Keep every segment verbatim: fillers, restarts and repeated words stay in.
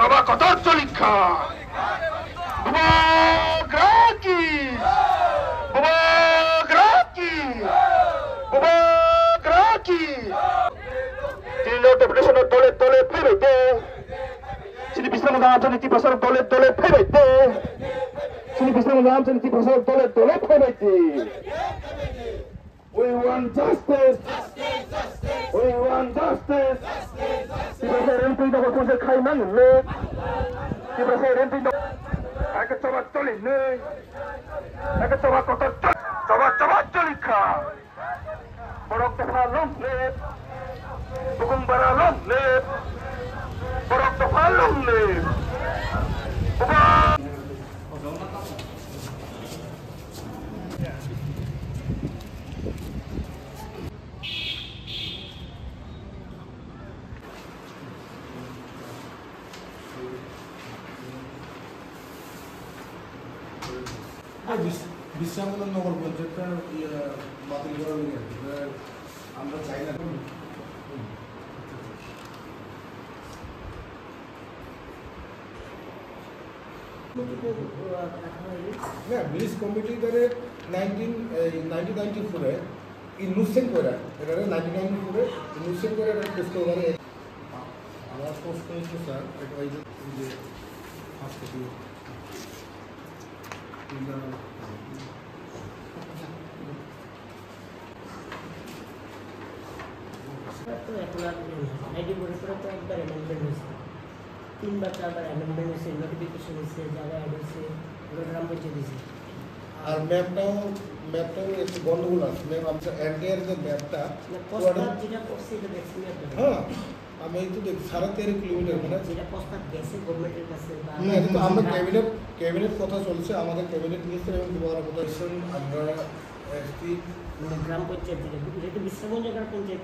Baba kotor cholikha. Bubagra ki. Bubagra ki. Bubagra ki. Tini no deputation dole dole phaibai de. Chini bising jam chini Tiprasa dole dole phaibai de. Chini bising jam chini Tiprasa dole dole phaibai de. We want justice. We want justice. Tiprasa rempui dok kose khai mang le. Tiprasa rempui dok. Ake choba choli ne. Ake choba kotor choli. Choba choba choli kha. Borok dopha long live. Bukung bara long live. Borok dopha long live. Bubagra. এই বিশ-, বিশ্রামনগর নগর পঞ্চায়েতটা, ইয়ে, বাতিল করা হয়ে গেছে। এবার আমরা চাই না। না, ভিলেজ কমিটি ধরে নাইনটিন, এই নাইনটিন নাইনটি ফোরে ইনোসেন্ট করে, এটারে নাইনটিন নাইনটি ফোরে ইনোসেন্ট করে এটা পোস্ট করে। আমার পোস্ট হয়েছে স্যার, এটা এই যে, এই যে ফার্স্ট কপি। তো এখন আর নেই। নাইনটি ফোরের পরে তো একবার অ্যামেন্ডমেন্ট হয়েছে, তিনবার চারবার অ্যামেন্ডমেন্ট হয়েছে, নোটিফিকেশন হয়েছে, জায়গা অ্যাড হয়েছে, ওগুলো গ্রাম পঞ্চায়েত দিয়েছে। আর ম্যাপটাও, ম্যাপটাও একটু গন্ডগোল আছে। ম্যাপ আমরা এন্টায়ার যে ম্যাপটা, না, প্রস্তাব পুরাটা যেটা করছে, এটা দেখছি না আপনারা। হ্যাঁ, আমি এই তো দেখছি, সাড়ে তেরো কিলোমিটার মানে। যেটা প্রস্তাব গেছে গভর্নমেন্টের কাছে বা না, এটা তো আমরা ক্যাবিনেট, ক্যাবিনেট কথা চলছে, আমাদের ক্যাবিনেট মিনিস্টার এবং দুবারা কথা হয়েছেন, আমরা এসপি মানে গ্রাম পঞ্চায়েত যেটা, এটা তো বিশ্রামগঞ্জ গ্রাম পঞ্চায়েত।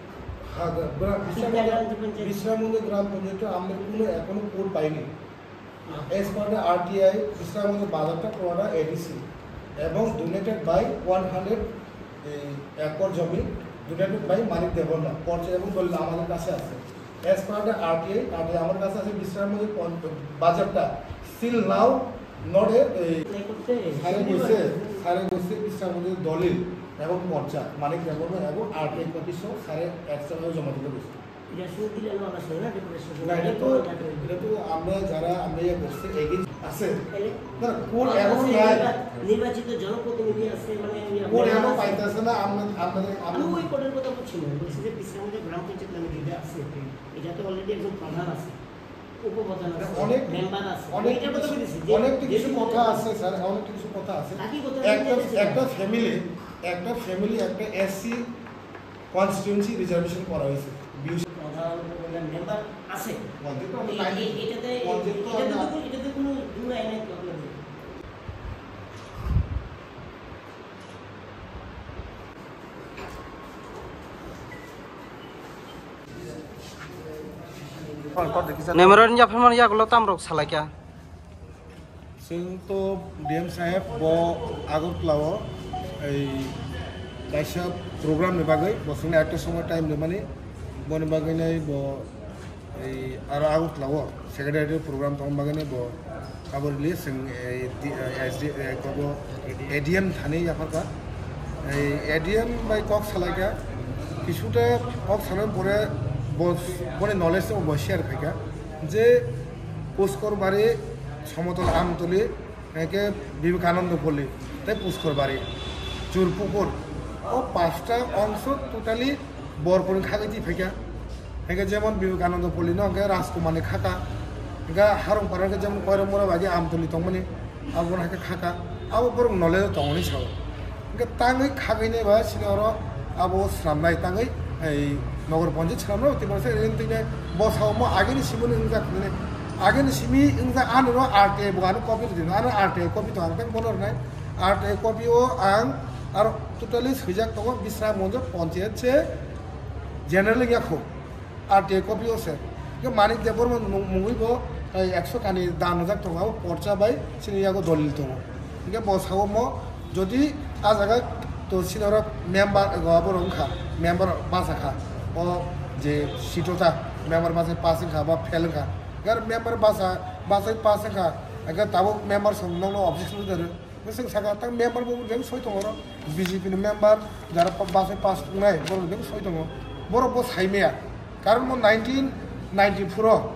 হ্যাঁ, গ্রা-, গ্রা-, বিশ্রামগঞ্জ, চিটাগাং যে পঞ্চায়েত। বিশ্রামগঞ্জ গ্রাম পঞ্চায়েত আমরা কোনো এখনো কোড পাইনি। As per the RTI, Bishramganj বাজারটা পুরোটা এডিসি এবং donated by one hundred acre জমি, ডোনেটেড বাই মানিক দেববর্মা, পঞ্চায়েত এবং দলিল আমাদের কাছে আছে। As per the RTI, RTI আমার কাছে আছে, বিশ্রামগঞ্জ পঞ্চ-, বাজারটা still now not a, এই, স্যারে বলছে, স্যারে বলছে বিশ্রামগঞ্জের দলিল এবং পর্চা, মানিক দেববর্মা এবং আরটিআই কপি সহ স্যারে একসাথে জমা দিতে বলছে। এটা শুধু দিলে না, আমরা শুনে না, ডেপুটেশন না, এটা তো, এটা তো আমরা যারা আমরা ইয়ে করছি, এগেইনস্ট আছে। তাহলে না, কোড আমরা এখন সেই নাই। নির্বা-, নির্বাচিত জনপ্রতিনিধি আছে, মানে, ইয়ে কোড আমরা এখন আছে। পাইতেছে না, আমরা, আমরা, আমরা আমি ওই কোডের কথা বলছি না, বলছি যে বিশ্রামগঞ্জ গ্রাম পঞ্চায়েত নামে যেটা আছে, এটা তো অলরেডি একজন প্রধান আছে, উপপ্রধান আছে, অনেক, মেম্বার আছে। অনেক এটার কথা কিছু, বলেছি যে অনেক কিছু যেহেতু কথা আছে, স্যার, অনেক কিছু কথা আছে। বাকি কথা একটা, বলতে চাই না। একটা ফ্যামিলি, একটা ফ্যামিলি, একটা এসসি কনস্টিটিউয়েন্সি রিজার্ভেশন করা হয়েছে। বিশ প্রধান উপপ্রধান মেম্বার আছে। পঞ্চায়েত তো আমরা এই, নাই। এই, এটাতে, পঞ্চায়েত তো এটাতে আমরা তো কোনো, এটাতে কোনো দুই আইন নাই তো আপনাদের। Memorandum yapharmani yagulo tamrok salaikha. Chwng to D M saheb bo Agartala o ei kaisa program ni bagwi bo chwngno ekta somoy time rimani, boni bagwi nai bo ei aro Agartala o secretariat o program tongma bagwi nai bo abo release chwng ei di-, eh, S D, eh, kobo A D M thani yapharkha. Ei A D M bai kok salaikha, kisuta kok sanani pore bo, boni knowledge no bo share khaikha je Puskor Bari, Somotol Amtoli, hingke Vivekananda Poli, tei Puskor Bari, Churpukur. O pasta ongso totally Borpor ni khagwi twi phaikha. Hingke jemon Vivekananda Poli no hingke Rajkumar ni khaka. Hingke Harungpara hingke jemon Koiramura bai Amtoli tongmani, abo no hingke khaka. Abo borok knowledge tongo hinwi sao. Hingke tangwi khagwinai ba chini oro abo swnamnai tangwi, ei, nogor ponchayat swnamnai, tei masa ring twi nai bo sao mo agini simi ni wngjak hinwi. Agini simi wngjak ani ro R T I bo ano copy rwdi, ano R T I copy to ang tak bono rwnai. R T I copy o ang aro totally swijak tongo Bisramganj ponchayat se general wngya kho. R T I copy o se. Hingke Manik Debbarma mung-, mungwi bo, eh, ekso kani dan rijak tongo, abo porcha bai chini yago dolil tongo. Hingke bo sao mo, jodi a jaga to chini oro member, eh, abo rok wngkha, member basa kha, o je seat o ta member basa pass wngkha ba fail wngkha, Gar member basa, basa pass wngkha, aga tabuk member song nokno objection rwdi. Bwswng saka tang member bo jeng soi tongo oro, B J P ni member, jara pa-, basa pass wngnai, borok jeng soi tongo. Borok bo sai maya. Karon bo nineteen ninety-four o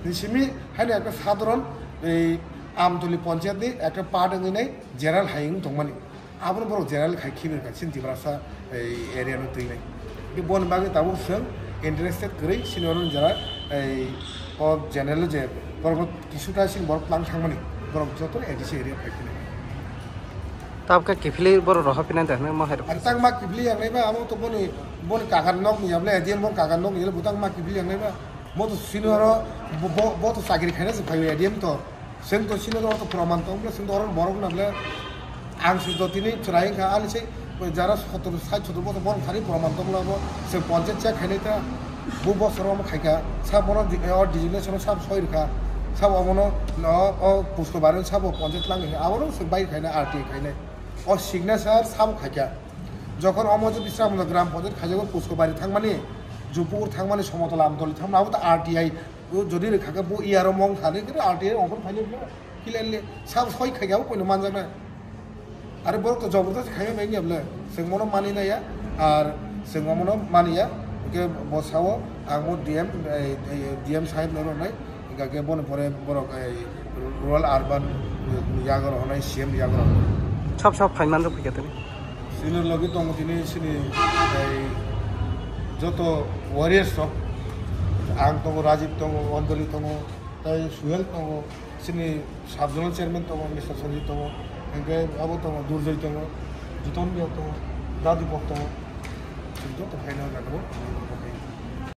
ni simi haino ekta sadharon ei Amtoli panchayat ni ekta part wngwi nai general hai wng tongmani. Abono borok general khai khibir kha chini Tiprasa ei area no twi nai. Boni bagwi tabuk chwng interested kwrwi sini oro jara ei o general je borok kisuta sini borok tlang thangmani, borok joto A D C area phai phini. Tabukhe kiphilwi borok rohor phina da hwnwi ma hai rok. Ang tang ma kiphilwi yang nai ba, amo to boni, boni kakan nok ni yable, A D M boni kakan nok ni yable, butang ma kiphilwi yang nai ba. Mo to sini oro bo, bo, bo to chakri khaina se phai A D M to. Seng to sini oro to proman tong ble, seng to oro borok na ble. Ang se jotini chwrai wngkha, ani se jara sotor, sait sotor bosor borok thani proman tong labo, se panchayat check khainai ta, bu bosor omo khaika, sa bono di-, o designation o sab soi rwkha, sab omono, o, o pusto barwi sabo panchayat tlang khaika, abono se bai khaina, R T I khainai. O signature sabo khaika. Jokhon omo je Bisramganj gram panchayat khaijak, o pusto bari thangmani, Jupukur thangmani, Somotol Amtoli thangmani, abo ta R T I, o jodi rwkha khe bu E R o mong thani khe R T I ongkhor phainai bla. Clearly, sab soi khaikha bo koino manjaknai. Are borok to jobordasti khaima manya bwle. Chwng bono mani naiya, ar chwng bono maniya. Hwnkhe bo sao, ang bo D M, eh, eh, D M saheb no rwnai. Hwnkhe boni pore borok, eh, rural urban, eh, yago rok honai, C M yago rok honai. Sab sab phaiman rok phikha tini. Senior logi tongo tini sini, eh, joto warriors rok. Ang tongo, Rajib tongo, Andoli tongo, tai Suhel tongo. Chini sub zonal chairman tongo, Mister Sanjit tongo, hingke abo tongo, Durjoy tongo, Jiton Bey tongo, Dadi Pok tongo, chini joto phaina jaga o.